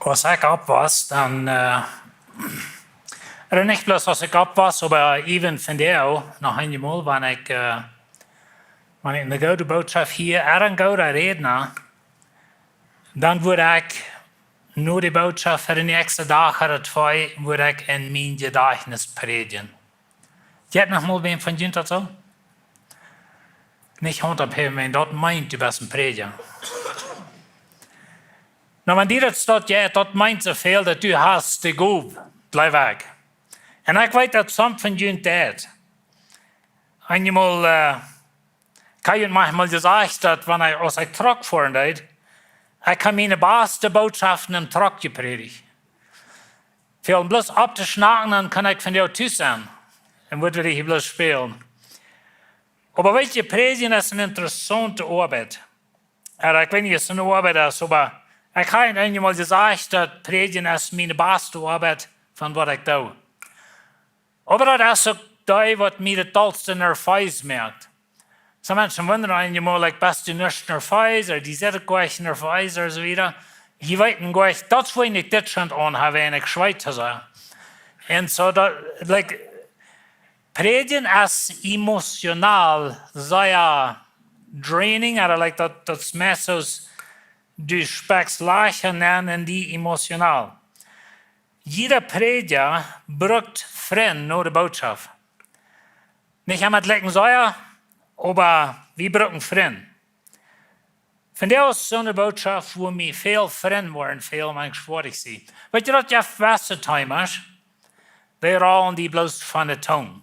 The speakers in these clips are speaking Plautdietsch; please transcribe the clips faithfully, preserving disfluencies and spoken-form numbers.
Aus ekj oppwoss, dan, äh, ooda nich bloos aus ekj oppwoss, oba even vondoag, noch eemol, wan ekj, äh, wan ekj eene goode Bootschoft hia, ooda een gooda Rädna, dan wudd ekj no de Bootschoft fa dän näakjsten Dach ooda twee, wudd ekj en mien Jedajchtnis prädjen. Jeit noch mol wäm von junt daut soo? Nich Haunt opphäwen, wan daut meent, du best een Prädja. Na, wan die daut stot, jo, daut meent soo väl, daut du hast de Gow, jleew ekj. Un ekj weet daut sommje von junt daut. Eemol, äh, ekj hab junt maunchmol jesajcht, daut wan ekj, aus ekj Truck foaren deed, ekj hab miene baste Bootschoften em Truck jeprädicht. Väl bloos opptoschnacken, dan kunn ekj vondoag tus sennen. Un wudd wie hia bloos spälen. Oba weetst, prädjen es eene interessaunte Oabeit. Äh, ekj weet nich, aus et eene Oabeit es, oba ekj hab junt eemol jesajcht, daut prädjen es miene baste Oabeit von waut ekj doo. Oba daut es uk dee, waut mie daut dollste nervees moakt. Sommje Menschen wundren eemol, like, best du nich nervees, ooda dee sent goanich nervees, ooda soo wieda. Jie weeten goanich, daut es woo ekj dit schient aun hab, wan ekj schweet to sennen. Un soo daut, like, prädjen es emotional sea draining, ooda, like, daut, daut es meist soo aus du sprakjst leichta aun un dee emotional. Jieda Prädja brukt Frind no de Bootschoft. Nich emma jlikj sea, oba wie bruken Frind. Vondoag es soone Bootschoft, wua mie väl Frind woaren fälen, wan ekj schwoa sie. Weetst du daut, jo, waut de Thema es? Dee rollen die bloos von de Tung.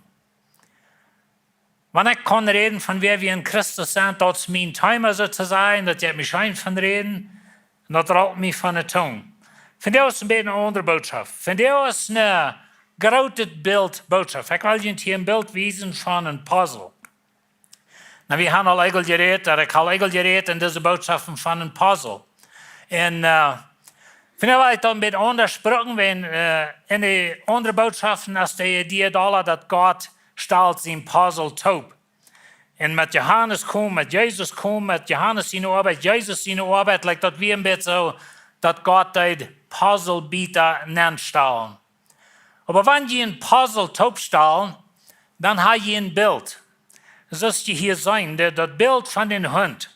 Wan ekj kaun räden von wäa wie en Christus sent, daut es mien Thema soo to sajen, daut jeit mie scheen von räden, un daut rolt mie von de Tung. Vondoag es een bät eene aundre Bootschoft. Vondoag es een grootet Bilt Bootschoft. Ekj well junt hia een Bilt wiesen von een Puzzle. Na, wie haben aul eenjemol jerät, ooda ekj hab eenjemol jerät en dise Bootschoften von een Puzzle. Un, äh, vondoag well ekj daut een bät aundasch brucken, wan, äh, en de aundre Bootschoften es de Idee doa, daut Gott stalt sien Puzzle toop. Un met Johanes kjemt, met Jesus kjemt, met Johanes siene Oabeit, Jesus siene Oabeit, like, daut wia een bät soo, daut Gott deed Puzzlebieta nenstalen. Oba wan jie een Puzzle toopstalen, dan hab jie een Bilt. Soo aus jie hia seenen, de, daut Bilt von dän Hunt.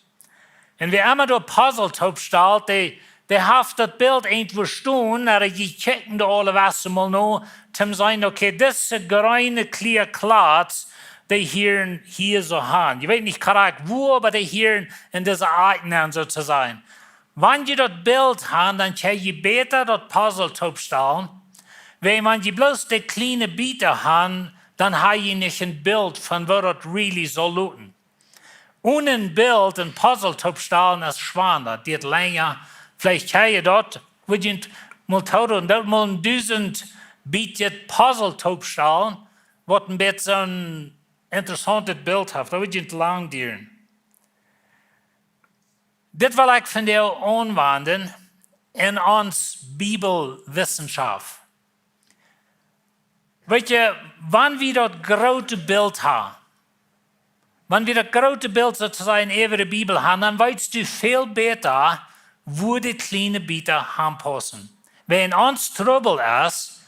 Un wäa emma daut Puzzle toopstalt, dee, dee haft daut Bilt irjentwua stonen, ooda jie kjikjen doa aule Wäaj mol no, toom seenen, okay, dise jreene kjliene Kjlatz, dee hieren hia soo han. Jie weeten nich krakjt wua, oba dee hieren en dise Akj nenn, soo to sajen. Wan jie daut Bilt han, dan kjenn jie bäta daut Puzzle toopstalen. Wan, wan jie bloos de kjliene Bieta han, dan hab jie nich een Bilt von woo daut really saul looten. Onen een Bilt een Puzzle toopstalen es schwanda, daut diet lenja. Veleicht kjenn jie daut, wudd jie mol toodonen, daut mol een dusent Bieta Puzzle toopstalen, waut een bät soon interessauntet Bilt haft, daut wudd jie lang dieren. Dit well ekj vondoag aunwenjen en ons Bibelwissenschaft. Weetst du, wan wie daut groote Bilt han, wan wie daut groote Bilt soo to sajen äwa de Bibel han, dan weetst du väl bäta, wua de kjliene Bieta han paussen. Wan ons Trubbel es,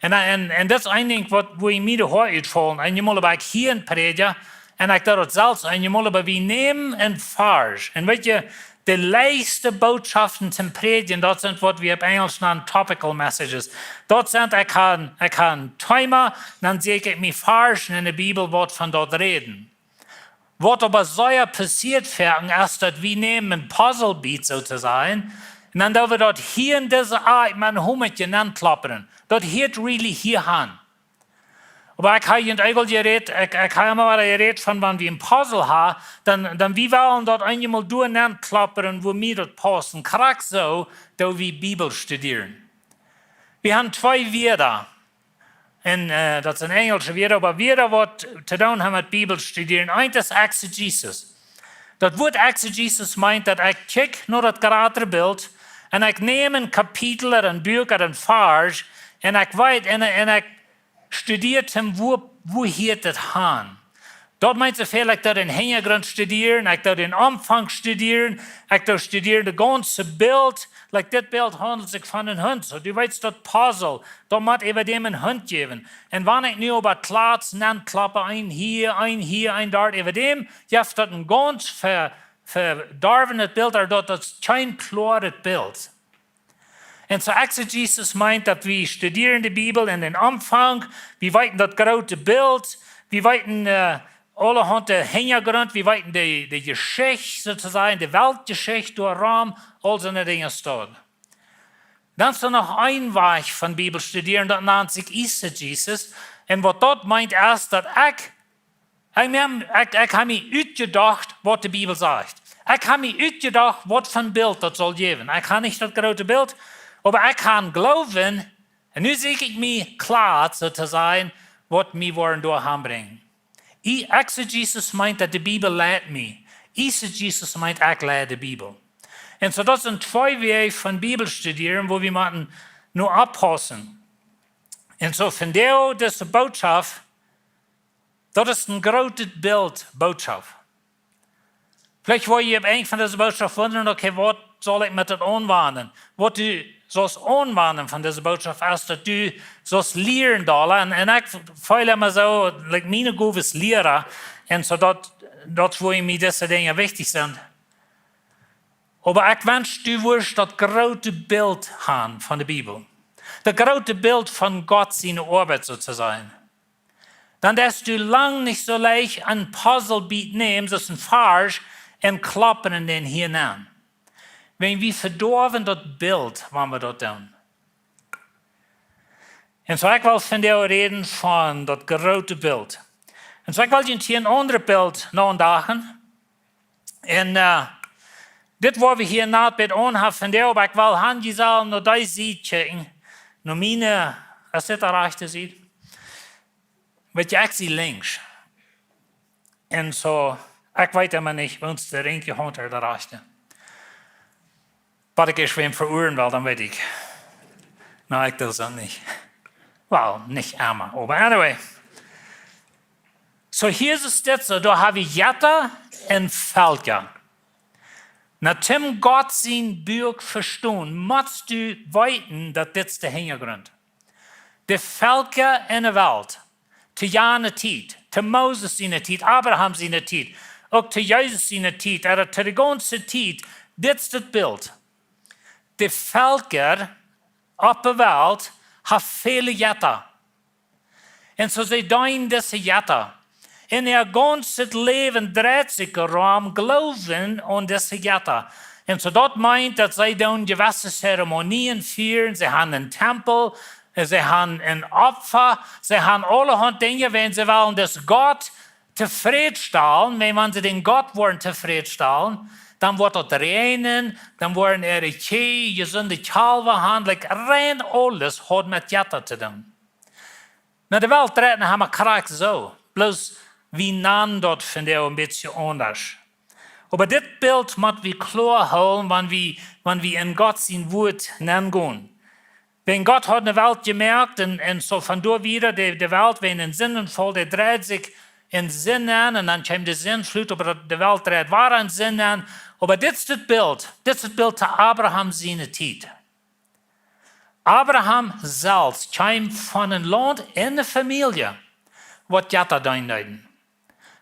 un, un, un daut es een Dinkj waut, wua mie de Hoa utfaulen, eenjemol, oba ekj hia een Prädja, un ekj doo daut selfst eenjemol, oba wie nämen een Varsch. Un weetst du, de leichtste Bootschoften toom prädjen, daut sent waut wie opp Enjelsch nanen topical messages. Daut sent, ekj hab, ekj hab een Thema, dan sieekj ekj mie Varschen en de Bibel, waut von daut räden. Waut oba sea passieet foaken es, daut wie nämen een Puzzlebiet, soo to sajen, un dan doo wie daut hia en dise Akj met een Homatje nenkloppen. Daut hieet really hia han. Oba ekj hab junt eenjemol jerät, ekj, ekj hab emma wada jerät von, wan wie een Puzzle han, dan, dan wie wellen daut eenjemol doa nenkloppen, wua mie daut pausst. Un krakjt soo, doo wie Bibel studieren. Wie han twee Wieed. Un, äh, daut sent enjelsche Wieed, oba Wieed waut to doonen han met Bibel studieren. Eent es Exegesis. Daut Wuat Exegesis meent, daut ekj kjikj no daut jratre Bilt un ekj näm een Kapitel ooda een Buak ooda een Varsch un ekj weet, un, un ekj studia am, wua, wua hieet daut han? Daut meent soo väl, ekj doo dän Hinjagrunt studieren, ekj doo dän Aunfank studieren, ekj doo studieren daut gaunze Bilt. Like, dit Bilt haundelt sikj von een Hunt. Soo, du weetst, daut Puzzle, daut mott äwa däm een Hunt jäwen. Un wan ekj nu oba Kjlatz nenn klopp, een hia, een hia, een doa, äwa däm, jeft daut een gaunz ve-, vedorwenet Bilt, oba daut es kjeen kloaret Bilt. Un soo Exegesis meent, daut wie studieren de Bibel en dän Aunfank, wie weeten daut groote Bilt, wie weeten, äh, aulahaunt de Hinjagrunt, wie weeten de, de Jeschicht, soo to sajen, de Weltjeschicht doarom, aul soone Dinja staut. Dan es doa noch een Wajch von Bibel studieren, daut nant sikj Eisegesis. Un waut daut meent es, daut ekj, ekj, ekj, ekj hab mie utjedocht, waut de Bibel sajcht. Ekj hab mie utjedocht, waut von Bilt daut saul jäwen. Ekj hab nich daut groote Bilt, oba ekj hab Gloowen. Un nu sieekj ekj mie kloa, soo to sajen, waut mie woaren doa han brinjen. Exegesis meent, daut de Bibel leit mie. Eisegesis meent, ekj lei de Bibel. Un soo, daut sent twee Wäaj von Bibel studieren, wua wie motten no oppaussen. Un soo, vondoag, dise Bootschoft, daut es een grootet Bilt Bootschoft. Veleicht woa jie opp een von dise Bootschoft wundren, okay, waut saul ekj met daut aunwenjen? Waut du saust aunwenjen von dise Bootschoft es, daut du saust lieren, dolla. Un, un ekj feel emma soo, like, miene Gow es Liera. Un soo daut, daut fa mie dise Dinja wichtich sent. Oba ekj wensch, du wurscht daut groote Bilt han von de Bibel. Daut groote Bilt von Gott siene Oabeit, soo to sajen. Dan deist du lang nich soo leicht een Puzzlebiet nämen, soo aus een Varsch, un kloppen en dän hia nenn. Wan wie vedorwen daut Bilt, wan wie daut doonen. Un soo ekj well vondoag räden von daut groote Bilt. Un soo ekj well junt hia een aundret Bilt nodagen. Un, äh, dit woa wie hia nich bie aunhoolen vondoag, oba ekj well han, jie sellen no dee Sied kjikjen. No miene, es dit de rajchte Sied? Weetst, ekj sie linkjs. Un soo, ekj weet emma nich, woo de linkje Haunt ooda de rajchte. Waut ekj ieescht wäm veuachtlen well, dan weet ekj. Na, ekj doo daut nich. Well, nich emma, oba anyway. Soo, hia es dit soo, doa hab wie Jetta un Velkja. Na, toom Gott sien Buak vestonen, motst du weeten, daut dit es de Hinjagrunt. De Velkja en de Welt, to jane Tiet, to Moses siene Tiet, Abraham siene Tiet, uk to Jesus siene Tiet, ooda to de gaunze Tiet, dit es daut Bilt. De Velkja opp de Welt haben väle Jetta. Un soo see deenen dise Jetta. Un äa gaunzet Läwen dreit sikj rom Gloowen aun dise Jetta. Un soo daut meent, daut see doonen jewesse Zeremonien fieren, see haben een Tempel, see haben een Opfa, see haben aulahaunt Dinja, wan see wellen dän Gott tofrädstalen, wan, wan see dän Gott woaren tofrädstalen, dan woat daut räajnen, dan woaren äare Kjieej jesunde Kjalwa han, like, rein aules haft met Jetta to doonen. Na, de Welt dreit nu emma krakjt soo. Bloos wie nanen daut vondoag een bät aundasch. Oba dit Bilt mott wie kloa hoolen, wan wie, wan wie en Gott sien Wuat nenn gonen. Wan Gott haft de Welt jemoakt un, un soo von doa wieda, de, de Welt, wan een Sindenfaul, dee dreid sikj en Sind nenn, un dan kjeem de Sindflut, oba daut, de Welt dreid wada en Sind nenn. Oba dit es daut Bilt, dit es daut Bilt to Abraham siene Tiet. Abraham selfst kjeem von een Launt en eene Famielje, waut Jetta deenen deeden.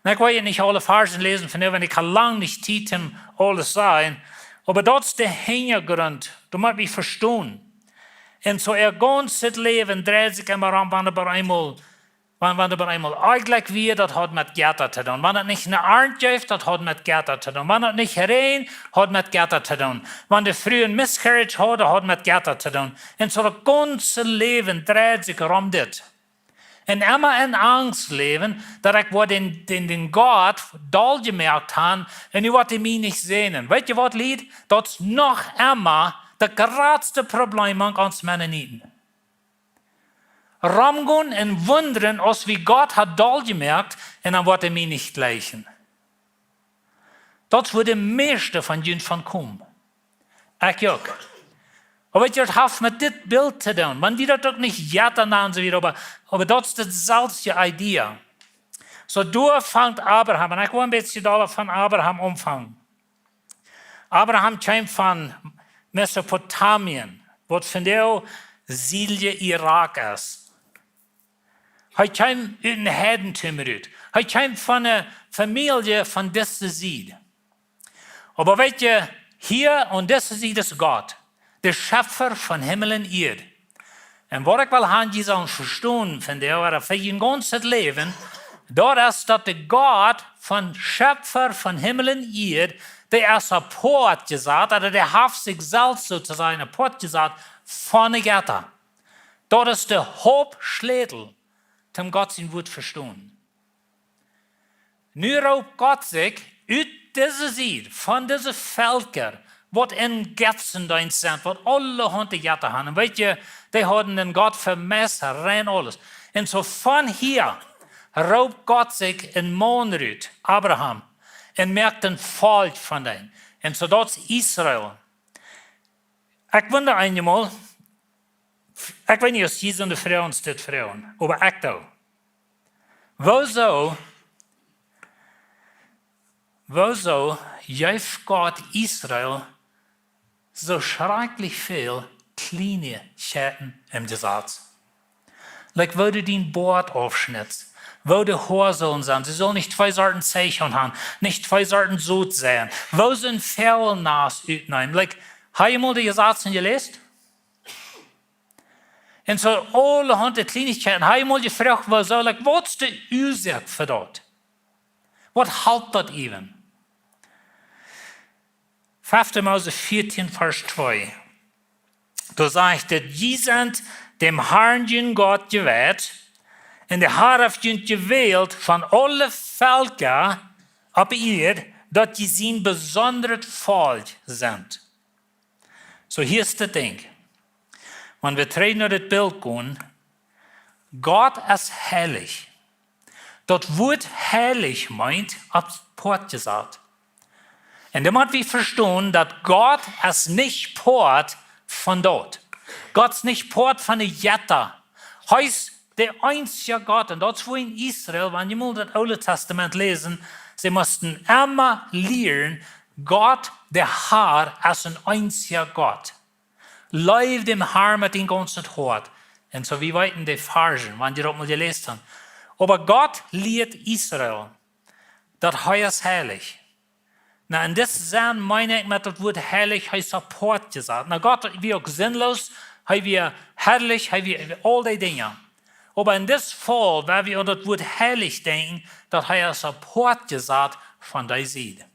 Na, ekj well hia nich aule Varschen läsen, von wan ekj ha lang nich Tiet om aules sajen, oba daut es de Hinjagrunt, daut mott wie vestonen. Un soo äa gaunzet Läwen dreid sikj emma rom, wan doa bie eemol, wan, wan doa bie eemol Onjlekj wia, daut haft met Jetta to doonen. Wan et nich eene Arnt jeef, daut haft met Jetta to doonen. Wan et nich räajend, haft met Jetta to doonen. Wan de Fru een miscarriage haud, haft met Jetta to doonen. Un soo daut gaunze Läwen dreid sikj rom dit. Un emma en Angst läwen, daut ekj woa dän, dän, dän Gott doll jemoakt han, un nu woat hee mie nich säajnen. Weetst du waut, Lied? Daut es noch emma daut jratste Problem aun ons Mennoniten. Romgonen un wundren, aus wie Gott haft doll jemoakt, un dan woat hee mie nich jlikjen. Daut es wua de mieeschte von junt von komen. Ekj uk. Oba weetst du, daut haft met dit Bilt to doonen. Wan wie daut uk nich Jetta nanen, soo wieda, oba, oba daut es deeselwje Idee. Soo, doa fangt Abraham, un ekj well een bät dolla von Abraham aunfangen. Abraham kjeem von Mesopotamien, waut vondoag Sirie, Irak es. Hee kjeem ut een Heidentum rut. Hee kjeem von eene Famielje von dise Sied. Oba weet jie, hia aun dise Sied es Gott, de Schepfa von Himmel un Ieed. Un waut ekj well han, jie sellen vestonen, vondoag ooda fa jun gaunzet Läwen, daut es daut de Gott von Schepfa von Himmel un Ieed, dee es apoat jesat, ooda dee haft sikj selfst soo to sajen apoat jesat von de Jetta. Daut es de Hauptschlätel, om Gott sien Wuat vestonen. Nu roopt Gott sikj ut dise Sied, von dise Velkja, waut en Getzendeenscht sent, waut aulahaunt Jetta han. Un weet jie, dee hauden dän Gott vemeist, rein aules. Un soo von hia roopt Gott sikj een Maun rut, Abraham, un moakt een Volkj von dän. Un soo daut es Israel. Ekj wunda eenjemol, ekj weet nich aus jie soone Froagen stalt, Froagen, oba ekj doo. Wuarom, wuarom jeef Gott Israel soo schrakjlich väl Kjleenichkjeiten em Jesaz? Like, woo du dien Boat aufschnitst, woo de Hoa sullen sennen, see sullen nich twee Sorten Zeichel han, nich twee Sorten Sot seien, woo see een Voagelnast utnämen. Like, ha jie mol de Jesazen jeläst? Un soo aulahaunt Kjleenichkjeiten. Ha jie mol jefroacht, wuarom, like, waut es de Uasoak fa daut? Waut halpt daut even? Fefte Mose vieetieen, Varsch twee. Doa sajcht et: "Jie sent däm Harn, jun Gott, jeweit, un de Har haft junt jewält von aule Velkja opp Ieed, daut jie sien besondret Volkj sent." Soo, hia es daut Dinkj. Wan wie trigj no daut Bilt gonen, Gott es heilich. Daut Wuat heilich meent apoat jesat. Un dan mott wie vestonen, daut Gott es nich Poat von daut. Gott es nich Poat von de Jetta. Hee es de eensja Gott. Un daut es woo en Israel, wan jie mol daut Oole Tastament läsen, see musten emma lieren, Gott, de Har, es een eensja Gott. Leew däm Har met dien gaunzet Hoat. Un soo, wie weeten de Varschen, wan jie daut mol jeläst han. Oba Gott lieet Israel, daut hee es heilich. Na, en disen Senn meen ekj met daut Wuat heilich, hee es apoat jesat. Na, Gott wia uk sinnloos, hee wia herrlich, hee wia aul dee Dinja. Oba en disen Faul, wan wie aun daut Wuat heilich denkjen, daut hee es apoat jesat von dee Sied.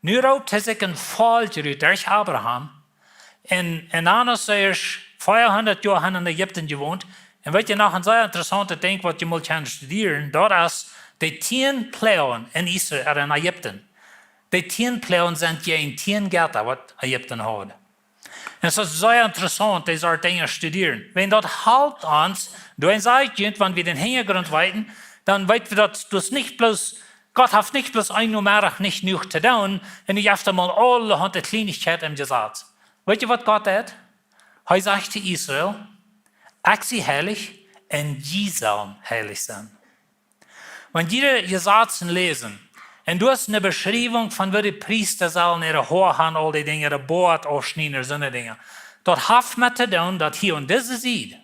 Nu roopt hee sikj een Volkj rut derch Abraham. Un, un dan aus see veahundat Joa han en Ägipten jewont. Un weet jie noch een sea interessauntet Dinkj, waut jie mol kjennen studieren, daut es de tieen Ploagen en Israel, en Ägipten. De tieen Ploagen sent jäajen tieen Jetta, waut Ägipten haud. Un daut es sea interessaunt, dee Sort Dinja studieren. Wan daut halpt ons, doa sajcht et, wan wie dän Hinjagrunt weeten, dan weet wie daut, daut es nich bloos, Gott haft nich bloos een Nomeddach nich jenuach to doonen, un hee haft emol aulahaunt Kjleenichkjeit em Jesaz. Weet jie, waut Gott deed? Hee sajcht to Israel: "Ekj sie heilich, un jie sellen heilich sennen." Wan jie de Jesazen läsen, un doa es eene Beschriewunk von woo de Priesta sellen äare Hoa han, aul dee Dinja, de Boat aufschnieden, soone Dinja. Daut haft met to doonen, daut hia aun dise Sied,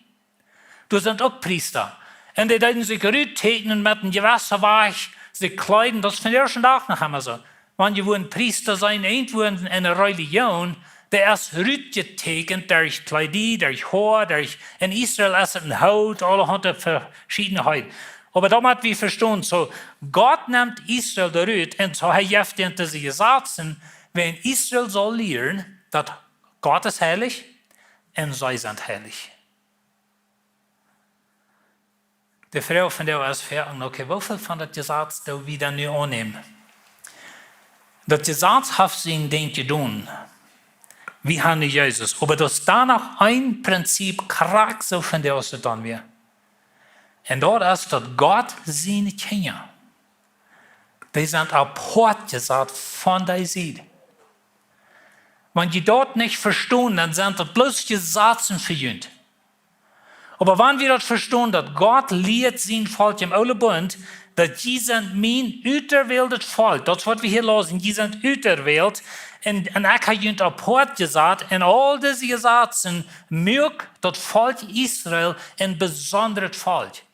doa sent uk Priesta. Un dee deeden sikj rutteekjnen met een jewesse Wajch, sikj kjleeden, daut es vondoag dän Dach noch emma soo. Wan jie wudden Priesta sennen, irjentwua en, en eene Relijoon, dee es rutjeteekjent derch Kjleeda, derch Hoa, derch, en Israel es et een Hoot, aulahaunt veschiedne Hoot. Oba daut mott wie vestonen, soo, Gott nemt Israel doa rut un soo, hee jeft an dise Jesazen, wan Israel saul lieren, daut Gott es heilich un see sent heilich. De Froag vondoag es fa ons, okay, woo väl von daut Jesaz doo wie dan nu aunnämen? Daut Jesaz haft sien Dinkj jedonen. Wie han nu Jesus. Oba doa es dan noch een Prinzip, krakjt soo vondoag aus et dan wia. Un daut es, daut Gott siene Kjinja, dee sent apoat jesat von dee Sied. Wan jie daut nich vestonen, dan sent daut bloos Jesazen fa junt. Oba wan wie daut vestonen, daut Gott lieet sien Volkj em Oolen Bunt, daut jie sent mien uterwähltet Volkj. Daut es waut wie hia läsen. Jie sent uterwählt. Un, un ekj hab junt apoat jesat. Un aul dise Jesazen muak daut Volkj Israel een besondret Volkj.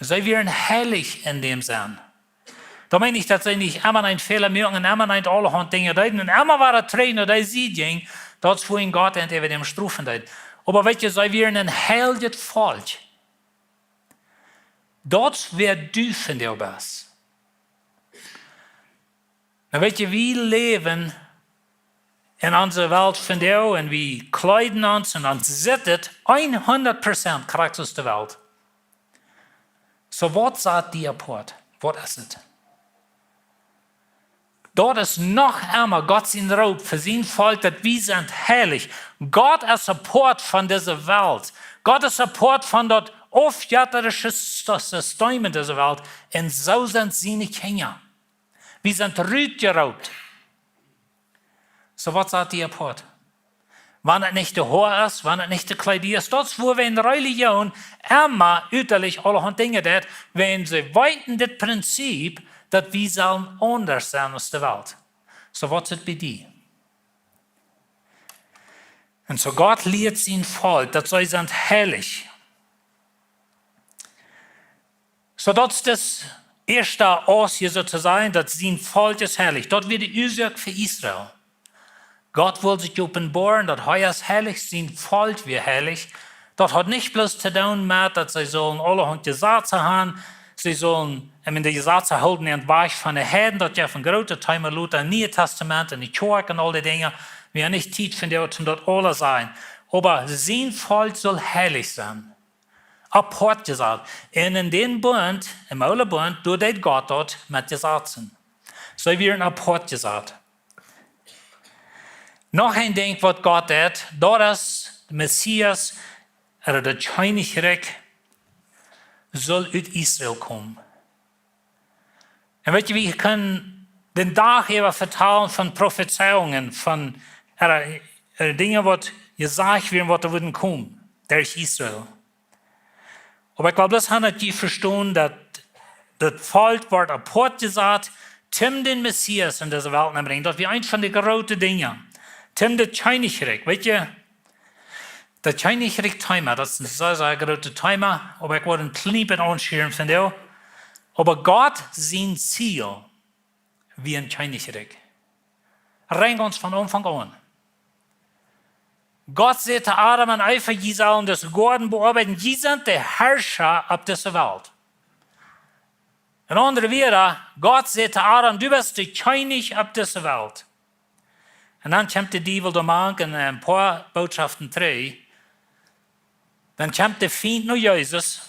See wieren heilich en däm Senn. Daut meent nich, daut see nich emma een Fäla muaken un emma een aulahaunt Dinja deeden un emma wada trigj no dee Sied jinjen, daut es wua Gott an äwa däm strofen deed. Oba weet jie, see wieren een heiljet Volkj. Daut es wäa du vondoag best. Nu weet jie, wie läwen en onse Welt vondoag un wie kjleeden ons un ons sitt et hundat Prozent krakjt aus de Welt. Soo, waut sajcht die apoat? Waut es et? Daut es noch emma Gott sien Roop fa sien Volkj, daut wie sent heilich. Gott es apoat von dise Welt. Gott es apoat von daut aufjettische St-, System en dise Welt. Un soo sent siene Kjinja. Wie sent rutjeroopt. Soo, waut sajcht die apoat? Wan et nich de Hoa es, wan et nich de Kjleeda es, daut es wua wie en Religion emma utalich aulahaunt Dinja deit, wan see weeten dit Prinzip, daut wie sellen aundasch sennen aus de Welt. Soo, waut es et bie die? Un soo Gott lieet sien Volkj, daut see sent heilich. Soo daut es daut ieeschte Aus hia soo to sajen, daut sien Volkj es heilich. Daut wia de Uasoak fa Israel. Gott wull sikj openboaren, daut hee es heilich, sien Volkj wia heilich. Daut haud nich bloos to doonen met, daut see sullen aulahaunt Jesazen haben. See sullen, ekj meen, de Jesazen hilden an wajch von de Heiden, daut jeef een grootet Thema lota em Nieen Tastament, en de Kjoakj un aul dee Dinja. Wie haben nich Tiet vondoag om daut aules to sajen. Oba sien Volkj sull heilich sennen. Apoat jesat. Un en dän Bunt, em oolen Bunt, doa deed Gott daut met Jesazen. See wieren apoat jesat. Noch een Dinkj waut Gott deed, daut es de Messias, ooda daut Kjennichrikj, sull ut Israel komen. Un weet jie, wie kjennen dän Dach äwa vetalen von Profezeiungen, von, äh, äh, Dinja waut jesajcht wieren, waut doa wudden komen derch Israel. Oba ekj wull bloos haben, daut jie vestonen, daut daut Volkj wort apoat jesat, om dän Messias en dise Welt to brinjen. Daut wia eent von de groote Dinja. Om daut Kjennichrikj, weet jie, daut Kjennichrikj Thema, daut es een sea, sea grootet Thema, oba ekj wull een kjlien bät aunschieren vondoag. Oba Gott sien Ziel wia een Kjennichrikj. Rein gaunz von Aunfank aun. Gott säd to Adam un Eva, jie sellen dän Goaden beoabeiden, jie sent de Harscha opp dise Welt. En aundre Wieed, Gott säd to Adam, du best de Kjennich opp dise Welt. Un dan kjemt de Diewel doa mank en een poa Bootschoften trigj. Dan kjemt de Fient no Jesus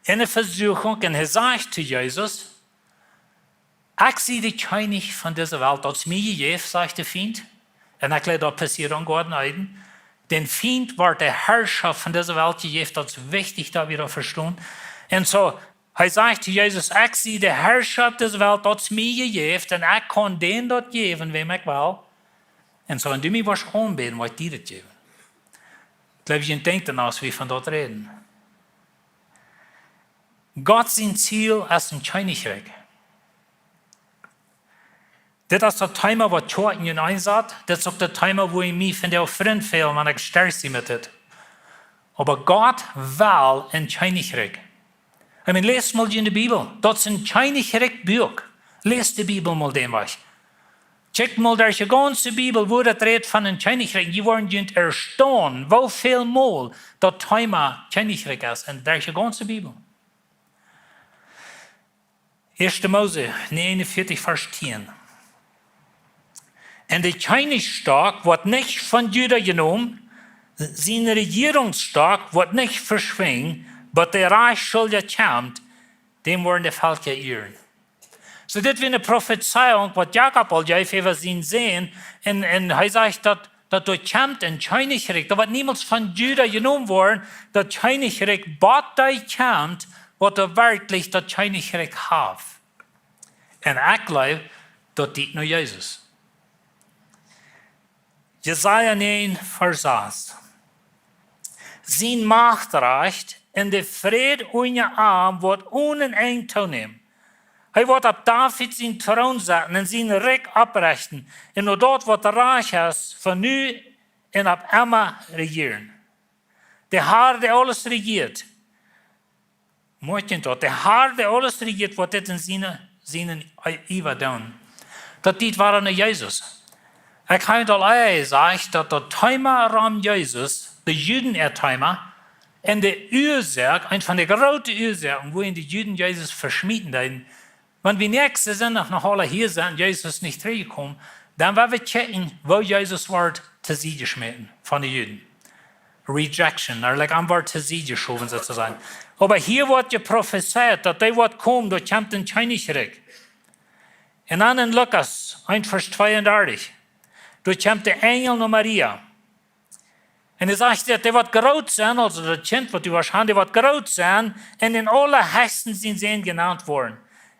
en de Vesuchunk un hee sajcht to Jesus: "Ekj sie de Kjennich von dise Welt, daut es mie jejäft", sajcht de Fient. Un ekj jleew, daut passieed em Goaden Eden. Dän Fient wort de Harscha von dise Welt jejäft, daut es wichtich, daut wie daut vestonen. Un soo, hee sajcht to Jesus: "Ekj sie de Harscha opp dise Welt, daut es mie jejäft, un ekj kaun dän daut jäwen, wäm ekj well. Un soo, wan du mie woascht aunbäden, woa ekj die daut jäwen." Ekj jleew, jie denkjen aun, aus wie von daut räden. Gott sien Ziel es een Kjennichrikj. Dit es daut Thema waut Kjoakjen en eensat. Dit es uk daut Thema wua ekj mie vondoag Frind fäl, wan ekj stoakj sie met dit. Oba Gott well een Kjennichrikj. Ekj meen, läst mol en de Bibel. Daut es een Kjennichrikj Buak. Läst de Bibel mol dän Wajch. Check mol derch de gaunze Bibel, wua daut rät von een Kjennichrikj. Jie woaren junt erstaunen, woo väl mol daut Thema Kjennichrikj es en derch de gaunze Bibel. Ieeschte Mose negenunvierzig, Varsch tieen. "Un de Kjennichsstock woat nich von Juda jenomen, sien Rejierungsstock woat nich veschwinjen, bat de Rajchtsschulja kjemt, dän woaren de Velkja ieren." Soo, dit wia eene Profezeiunk, waut Jakob aul jeef äwa sienen Sän. Un, un hee sajcht daut, daut doa kjemt een Kjennichrikj, daut woat niemols von Juda jenomen woaren, daut Kjennichrikj, bat dee kjemt, waut doa werkjlich daut Kjennichrikj haft. Un ekj jleew, daut deit no Jesus. Jesaja näajen, Varsch sas. "Sien Machtrajcht un de Fräd unja am woat onen Enj toonämen. Hee woat opp David sien Troon sitten un sien Rikj opprechten, un no daut woat rajcht es, von nu un opp emma rejieren. De Har, dee aules rejieet, moakjt daut, de Har, dee aules rejieet, woat dit en siene, sienen Iewa doonen. Daut deit wada no Jesus. Ekj hab aul ea jesajcht, daut daut Thema rom Jesus, de Juden äa Thema, un de Uasoak, eent von de groote Uasoaken, wuarom de Juden Jesus veschmieten deeden, wan wie näakjsten Sindach noch aula hia sent, Jesus nich trigjjekomen, dan woa wie checken, woo Jesus woat to Sied jeschmäten von de Juden. Rejection, or like, am woat to Sied jeschowen, soo to sajen. Oba hia woat jeprofezeit, daut dee woat komen, doa kjemt een Kjennichrikj. Un dan en Lukas eent Varsch tweeundartich, doa kjemt de Enjel no Maria. Un hee sajcht, daut dee woat groot sennen, aulsoo daut Kjint, waut du woascht han, dee woat groot sennen un dän Aulahechsten sien Sän jenant woaren.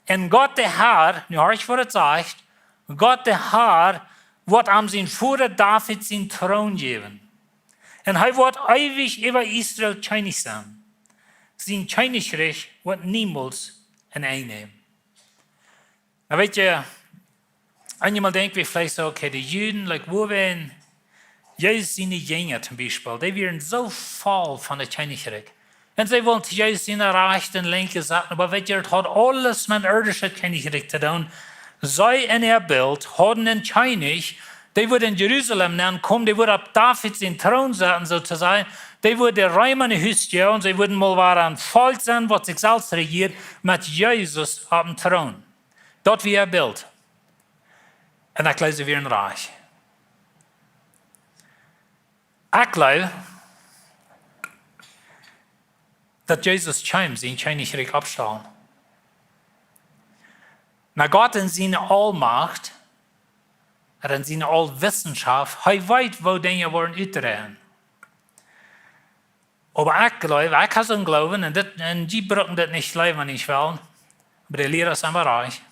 Un Gott de Har, nu horch, waut et sajcht, Gott de Har woat am sien Voda David sien Troon jäwen. Un hee woat eewich äwa Israel Kjennich sennen. Sien Kjennichrikj woat niemols een Enj nämen. Nu weet jie, eenjemol denkj wie veleicht soo, okay, de Juden, like, woo wieren Jesus siene Jinja toom Biespel, dee wieren soo voll von daut Kjennichrikj. Un see wullen to Jesus siene rajchte un linkje Sied, oba weet jie, daut haud aules met irdischet Kjennichrikj to doonen. See en äa Bilt hauden een Kjennich, dee wudd en Jerusalem nenkomen, dee wudd opp David sien Troon sitten, soo to sajen. Dee wudd de Reema no Hus joagen, see wudden mol wada een Volkj sennen, waut sikj selfst rejieet, met Jesus oppem Troon. Daut wia äa Bilt. Un ekj jleew, see wieren rajcht. Ekj jleew, daut Jesus kjeem, sien Kjennichrikj oppstalen. Mau Gott en siene Aulmacht, un en siene Aulwissenschaft, hee weet, woo Dinja woaren utdreien. Oba ekj jleew, ekj hab soon Gloowen, un dit, un jie brucken dit nich jleewen, wan jie nich wellen, oba de Liera es emma rajcht.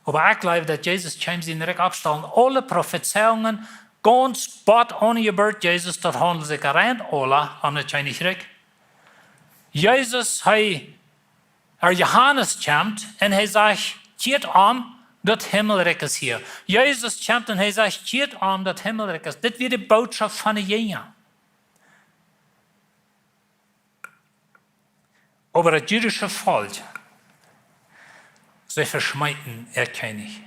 Oba ekj jleew, daut Jesus kjeem, sien Rikj oppstalen. Aule Profezeiungen, gaunz bat aun de Jeburt Jesus, daut haundelt sikj rein aula om daut Kjennichrikj. Jesus, hee, or Johanes kjemt un hee sajcht: "Kjieet om, daut Himmelrikj es hia." Jesus kjemt un hee sajcht: "Kjieet om, daut Himmelrikj es." Dit wia de Bootschoft von de Jinja. Oba daut jüdische Volkj, see veschmeeten äa Kjennich.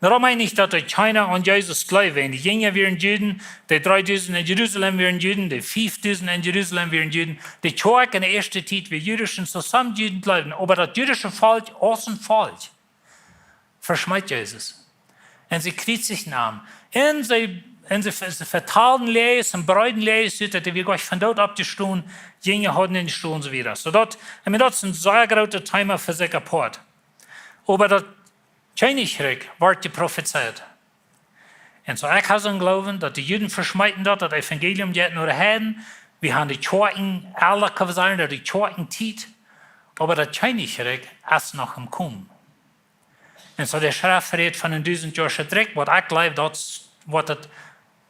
Doarom meen ekj nich, daut doa kjeena aun Jesus jleewd. De Jinja wieren Juden, de dreedusent en Jerusalem wieren Juden, de fiefdusent en Jerusalem wieren Juden, de Kjoakj en de ieeschte Tiet wia jüdisch, un soo some Juden jleewden, oba daut jüdische Volkj aus een Volkj veschmeet Jesus. Un see kjriezichten am. Un see, un see, see vetalden Läajes un breeden Läajes ut, daut hee wia jlikj von doot oppjestonen, Jinja hauden am jestolen, un soo wieda. Soo daut, I mean, daut es een sea grootet Thema fa sikj apoat. Oba daut Kjennichrikj woat jeprofezeit. Un soo, ekj hab soon Gloowen, daut de Juden veschmeeten daut, daut Evangelium jeit no de Heiden. Wie haben de Kjoakjen, aule kjennen sajen, daut de Kjoakjen Tiet, oba daut Kjennichrikj es noch aum Komen. Un soo, de Schreft rät von een dusentjoaschet Rikj, waut ekj jleew, daut woat daut,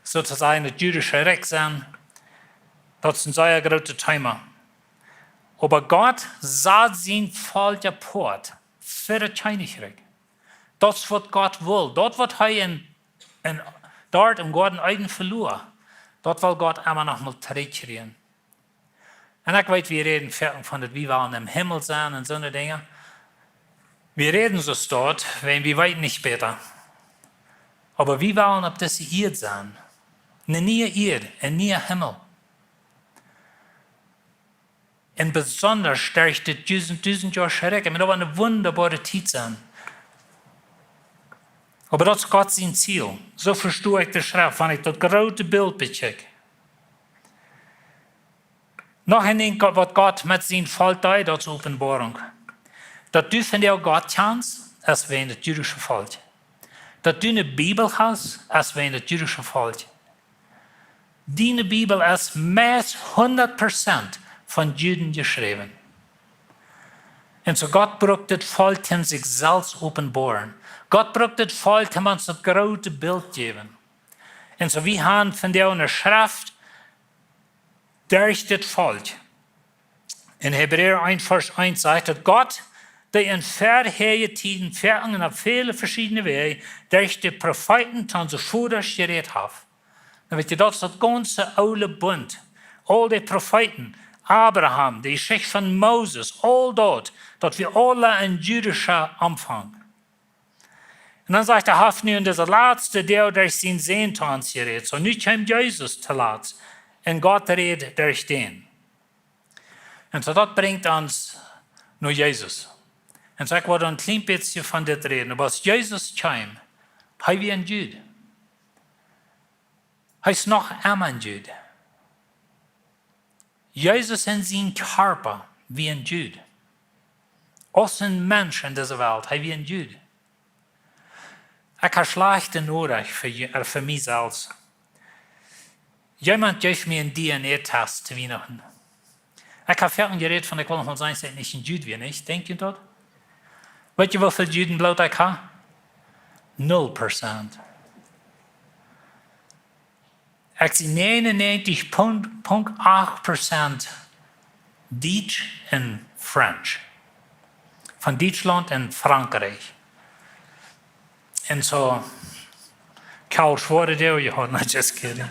soo to sajen, daut jüdische Rikj sennen. Daut es een sea grootet Thema. Oba Gott sat sien Volkj apoat fa daut Kjennichrikj. Daut es, waut Gott well. Daut, waut hee en, en, doa em Goaden Eden veloa, daut well Gott emma noch mol trigjkjrieen. Un ekj weet, wie räden foaken von daut, wie wellen em Himmel sennen un soone Dinja. Wie räden soo stoakj, wiels wie weeten nich bäta. Oba wie wellen opp dise Ieed sennen. Eene niee Ieed, een niea Himmel. Un besonda derch dit dusent, dusentjoasche Rikj. Ekj meen, daut woat eene wundaboare Tiet sennen. Oba daut es Gott sien Ziel. Soo vesto ekj de Schreft, wan ekj daut groote Bilt bekjikj. Noch een Dinkj, waut Gott met sien Volkj deed, daut es Openboarunk. Daut du vondoag Gott kjanst, es wäajen daut jüdische Volkj. Daut du eene Bibel hast, es wäajen daut jüdische Volkj. Diene Bibel es meist hundat Prozent von Juden jeschräwen. Un soo Gott brukt dit Volkj, om sikj selfst openboaren. Gott brukt dit Volkj, om ons daut groote Bilt jäwen. Un soo, wie haben vondoag eene Schreft derch dit Volkj. En Hebräa eent Varsch eent sajcht daut Gott, dee en verhäaje Tieden, verhäaje opp väle veschiedne Wäaj, derch de Profeeten to onse Vodasch jerät haft. Dan weet jie, daut es daut gaunze oole Bunt. Aul de Profeeten, Abraham, de Jeschicht von Moses, aul daut, daut wia aula en jüdischa Aunfank. Un dan sajcht hee, haft nu en dise latste Doag derch sienen Sän to ons jerät. Soo nu kjeem Jesus to latst. Un Gott räd derch dän. Un soo daut brinjt ons no Jesus. Un soo ekj wull een kjlien bät von dit räden. Oba aus Jesus kjeem, hee wia en Jud. Hee es noch emma en Jud. Jesus en sien Kjarpa wia en Jud. Aus een Mensch en dise Welt, hee wia en Jud. Ekj hab schlajchte Norecht fa, fa mie selfst. Jemaunt jeef mie een D N A-Test to Wienachten. Ekj hab väl jerät von, ekj wull noch mol seenen, daut ekj nich en Jud wia, nich? Denkj jie daut? Weet jie, woo väl Judenbloot ekj hab? Null Prozent. Ekj sie negenundnegentig Punkt acht Prozent Dietsch un French. Von Dietschlaunt un Frankrijkj. Un soo, Karl schwoare Deel, jo, no, just kidding.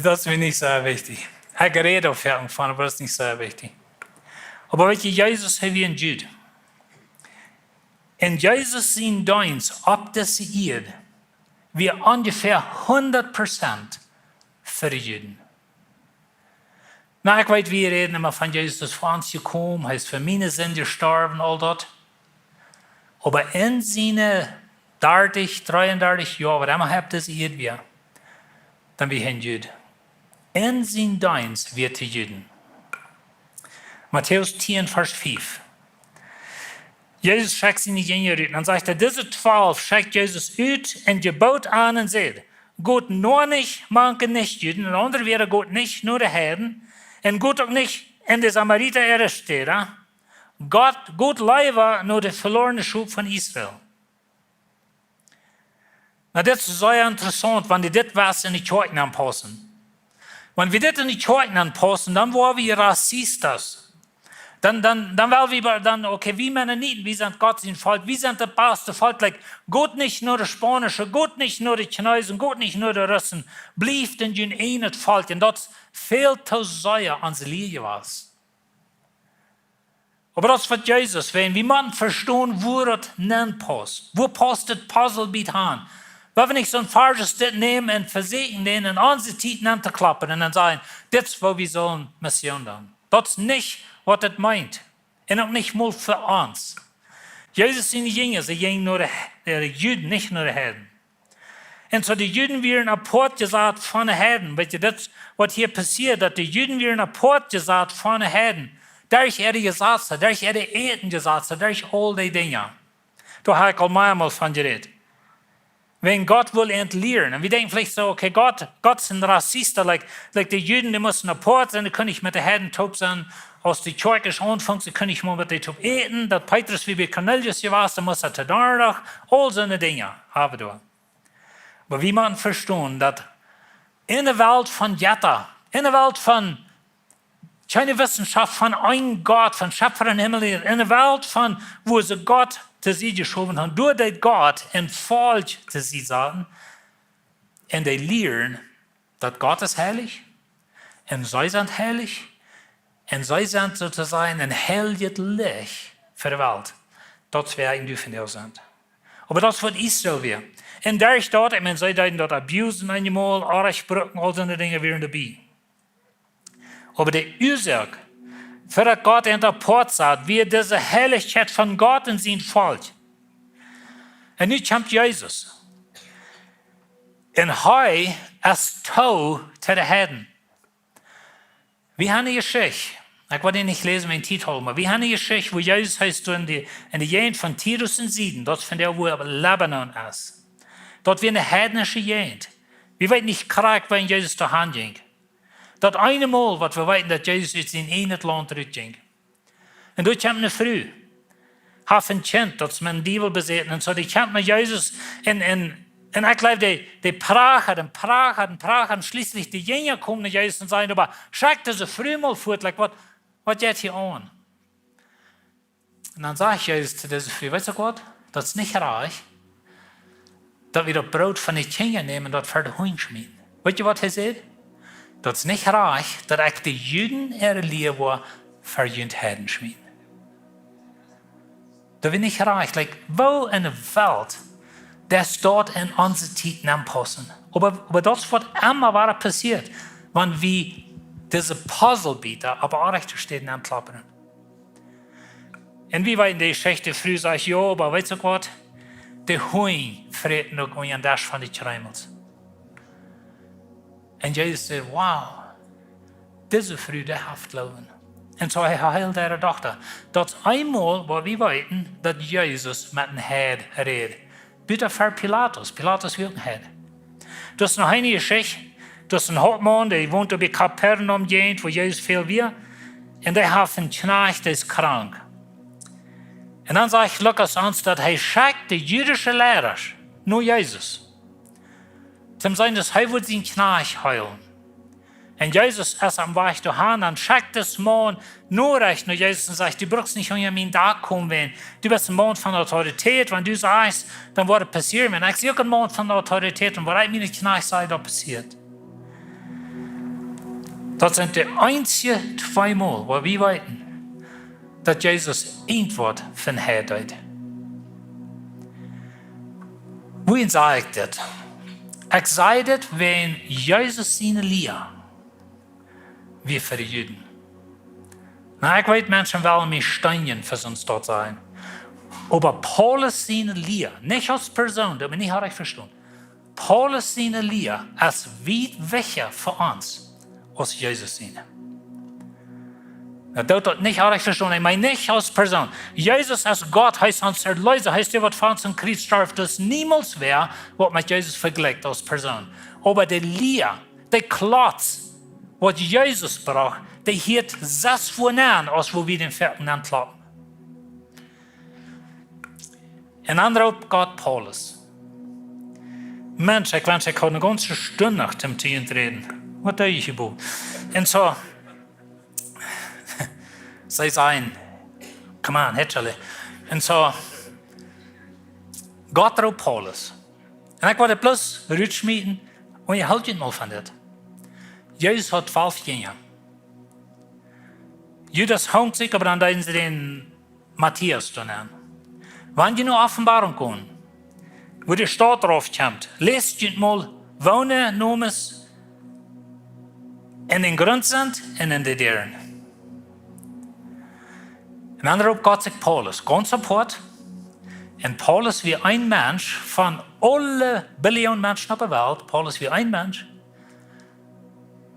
Daut es mie nich soo wichtich. Ekj räd uk väl von, oba daut es nich soo wichtich. Oba weet jie, Jesus, hee wia en Jud. Un Jesus sien Deenst opp dise Ieed wia onjefäa hundat Prozent fa de Juden. Nu, ekj weet, wie räden emma von Jesus es fa ons jekomen, hee es fa miene Sind jestorwen, aul daut. Oba en siene dartich, dreeundartich Joa, waut emma hee opp dise Ieed wia, dan wia hee en Jud. En sien Deenst wia to Juden. Matäus tieen, Varsch fief. Jesus schekjt siene Jinja rut. Un dan sajcht hee, dise twalf schekjt Jesus rut un jebood an un säd: Got nich no de Nichjuden, un aundre wieren, got nich no de Heiden, un got uk nich en de Samarita äare Städa. Got, got leewa no de velorne Schop von Israel. Nu, dit es sea interessaunt, wan wie dit waut en de Kjoakjen aunpaussen. Wan wie dit en de Kjoakjen aunpaussen, dan woa wie Rassisten. Dan, dan, dan well wie, dan, okay, wie Mennoniten, wie sent Gott sien Volkj, wie sent daut baste Volkj, like, got nich no de Spaunische, got nich no de Chinesen, got nich no de Russen, blieft en jun eejnet Volkj. Un daut es väl too sea onse Lia jewast. Oba daut es waut Jesus well. Wie motten vestonen, wua daut nenpaust. Wua paust daut Puzzle bie aun? Wan wie nich soon Varsch dit nämen un vesieekjen, dän en onse Tiet nentoklappen un dan sajen, dit es woo wie sellen Mission doonen. Daut es nich waut daut meent. Un uk nich mol fa ons. Jesus siene Jinja, see jinjen no de, de Juden, nich no de Heiden. Un soo de Juden wieren apoat jesat von de Heiden. Weet jie, daut waut hia passieet, daut de Juden wieren apoat jesat von de Heiden. Derch äare Jesazen, derch äare Ätenjesazen, derch aul dee Dinja. Doa hab ekj aul meamol von jerät. Wan Gott well an lieren. Un wie denkjen veleicht soo, okay, Gott, Gott es een Rassist, like, like de Juden, dee musten apoat sennen, dee kunnen nich met de Heiden toop sennen. Aus de Kjoakj aunfunk, see kunnen nich mol met dee toop äten. Daut Petrus wia bie Kornelius jewast, dan must hee to Donnadach. Aul soone Dinja hab wie doa. Oba wie motten vestonen, daut en de Welt von Jetta, en de Welt von kjeene Wissenschaft von een Gott, von Schepfa un Himmel, en de Welt von, wua see Gott to Sied jeschowen haben, doa deed Gott een Volkj to Sied saten, un dee lieren, daut Gott es heilich, un see sent heilich, un see sent soo to sajen een heiljet Licht fa de Welt. Daut es wäa ekj nu vondoag sie. Oba daut es waut Israel wia. Un derch daut, ekj meen, see deeden daut abusen eenjemol, oajch brucken, aul soone Dinja wieren doabie. Oba de Uasoak, fa daut Gott an apoat sat, wia dise Heilichkjeit von Gott un sien Volkj. Un nu kjemt Jesus. Un hee es too to de Heiden. Wie haben eene Jeschicht. Ekj well dee nich läsen, wäajen Tiet hoolen, oba wie haben eene Jeschicht, wua Jesus hee es en de, en de Jäajent von Tirus un Sidon, daut es vondoag wua Libanon es. Daut wia eene heidnische Jäajent. Wie weeten nich krakjt, wua Jesus doa han jinkj. Daut eene Mol, waut wie weeten, daut Jesus ut sien eejnet Launt rutjinkj. Un doa kjemt eene Fru. Haft een Kjint, daut es met een Diewel besäten. Un soo, dee kjemt no Jesus un, un, un ekj jleew, dee, dee prachat un prachat un prachat. Un schlieslich de Jinja komen no Jesus un sajen: "Oba schekj dise Fru mol fuat, like, waut, Waut jeit hia aun? Un dan sajcht Jesus to dise Fru: Weetst du waut? Daut es nich rajcht, daut wie daut Broot von de Kjinja nämen un daut ver de Hunj schmieten. Weetst du waut hee säd? Daut es nich rajcht, daut ekj de Juden äare Lia woa ver junt Heiden schmieten. Daut wia nich rajcht. Like, woo enne Welt deed daut en onse Tiet nenpaussen? Oba, oba daut es waut emma wada passieet, wan wie dise Puzzlebieta opp de rajchte Städ nenkloppen. Un wie weeten, de Jeschicht, de Fru sajcht: Jo, oba weetst du waut? De Hunj fräten uk unja dän Desch von de Kjreemels. Un Jesus säd: Wow, dise Fru, dee haft Gloowen. Un soo hee heelt äare Dochta. Daut es eemol waut wie weeten, daut Jesus met een Heid räd. Buta ver Pilatus. Pilatus wia uk een Heid. Daut es noch eene Jeschicht. Daut es een Hauptmaun, dee wont opp de Kapernaum Jäajent, wua Jesus väl wia. Un dee haft een Kjnajcht, dee es krank. Un dan sajcht Lukas ons, daut hee schekjt de jüdische Leida no Jesus, toom seenen, daut hee wudd sien Kjnajcht heelen. Un Jesus es aum Wajch doahan, dan schekjt dis Maun Norecht no Jesus un sajcht: Du brukst nich unja mien Dak komen, wan du best een Maun von Autoritäet, wan du sajchst, dan woat et passieren. Wan ekj sie uk een Maun von Autoritäet un waut ekj mien Kjnajcht saj, daut passieet. Daut sent de eensje twee Mol, wua wie weeten, daut Jesus irjentwaut von Heid deed. Wuarom saj ekj dit? Ekj saj dit, wan Jesus siene Lia wia fa de Juden. Nu, ekj weet, Menschen wellen mie steenjen fa soont to sajen. Oba Paulus siene Lia, nich aus Persoon, daut mie nich rajcht vestonen. Paulus siene Lia es wiet wichtja fa ons aus Jesus siene. Nu, daut, daut nich rajcht vestonen, ekj meen nich aus Persoon. Jesus es Gott, hee es ons Erleesa, hee es dee, waut fa ons aum Kjriez storf. Daut es niemols wäa, waut met Jesus vejlikjt aus Persoon. Oba de Lia, de Klotz, waut Jesus brocht, dee hieet sest wua nenn, aus wua wie dän Foaken nenkloppen. Un dan roopt Gott Paulus. Mensch, ekj wensch, ekj haud eene gaunze Stund noch toom to junt räden. Waut deed ekj hia bowen? Un soo, see sajen: Come on, hitjale. Un soo, Gott roopt Paulus. Un ekj wull daut bloos rutschmieten, un jie hoolt junt mol von dit. Jesus haud twalf Jinja. Judas hunk sikj, oba dan deeden see dän Matäus doa nenn. Wan jie no Openboarunk gonen, wua de Staut rauf kjemt, läst junt mol, woone Nomes en dän Grunt sent un en de Däaren. Un dan roopt Gott sikj Paulus, gaunz apoat. Un Paulus wia een Mensch von aule Billioon Menschen opp de Welt, Paulus wia een Mensch,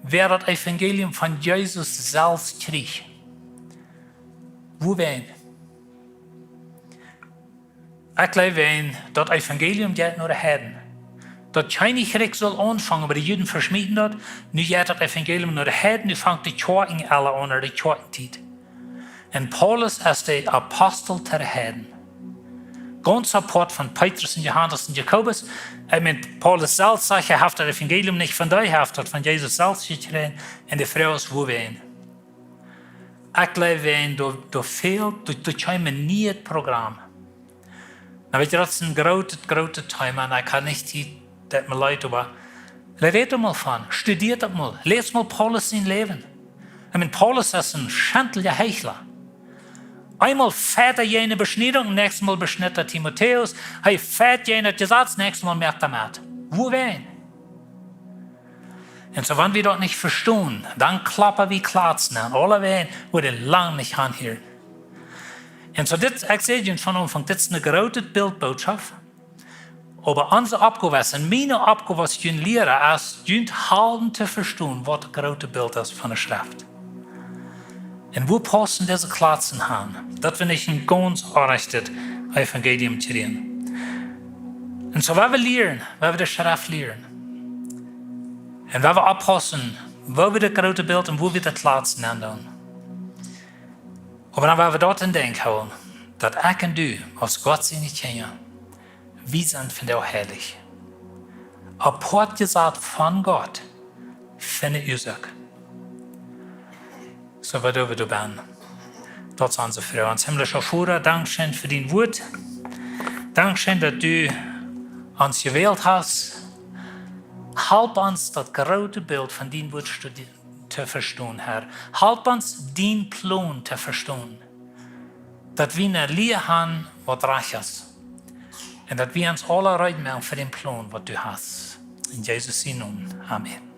wäa daut Evangelium von Jesus selfst kjrieech. Wuarom? Ekj jleew, wan daut Evangelium jeit no de Heiden. Daut Kjennichrikj sull aunfangen, oba de Juden veschmieten daut. Nu jeit daut Evangelium no de Heiden, nu fangt de Kjoakjen aula aun, de Kjoakjentiet. Un Paulus es de Apostel to de Heiden. Gaunz apoat von Petrus un Johanes un Jakobus. Ekj meen, Paulus selfst sajcht, hee haft daut Evangelium nich von dee, hee haft daut von Jesus selfst jekjräajen. Un de Froag es, wuarom? Ekj jleew, wan doa, doa fält, doa, doa kjeem een nieet Program. Nu, weetst du, daut es een grootet, grootet Thema, un ekj kaun nich hia, daut mie leet, oba räd doa mol von, studieet daut mol, läst mol Paulus sien Läwen. Ekj meen, Paulus es een schendlicha Heichla. Eemol fajcht hee jäajen de Beschniedunk, näakjstet Mol beschnitt hee Timotäus, hee fajcht jäajen daut Jesaz, näakjstet Mol moakt hee met. Wuarom? Un soo, wan wie daut nich vestonen, dan kloppen wie Klotzen aun aule Wäaj, wua dee lang nich aunhieren. Un soo, dit, ekj säd junt von Aunfank, dit es eene groote Biltbootschoft. Oba onse Oppgow es, un miene Oppgow aus jun Liera es, junt halpen to vestonen, waut daut groote Bilt es von de Schreft. Un wua paussen dise Klotzen aun, daut wie nich een gaunz onrajchtet Evangelium kjrieen? Un soo, wan wie lieren, wan wie de Schreft lieren, un wan wie oppaussen, woo wie daut groote Bilt un wua wie de Klotzen aundoonen. Oba dan, wan wie daut en Denkj hoolen, daut ekj un du, aus Gott siene Kjinja, wie sent von doa heilich. Apoat jesat von Gott, fa eene Uasoak. Soo, waut doo wie doa benn? Daut es onse Froag. Ons himmlischa Voda, dankscheen fa dien Wuat. Dankscheen, daut du ons jewält hast. Halp ons, daut groote Bilt von dien Wuat studi-, to vestonen, Herr. Halp ons, dien Plon to vestonen. Daut wie ne Lia han, waut rajcht es. Un daut wie ons aula reed moaken fa dän Plon, waut du hast. En Jesus sien Nomen. Amen.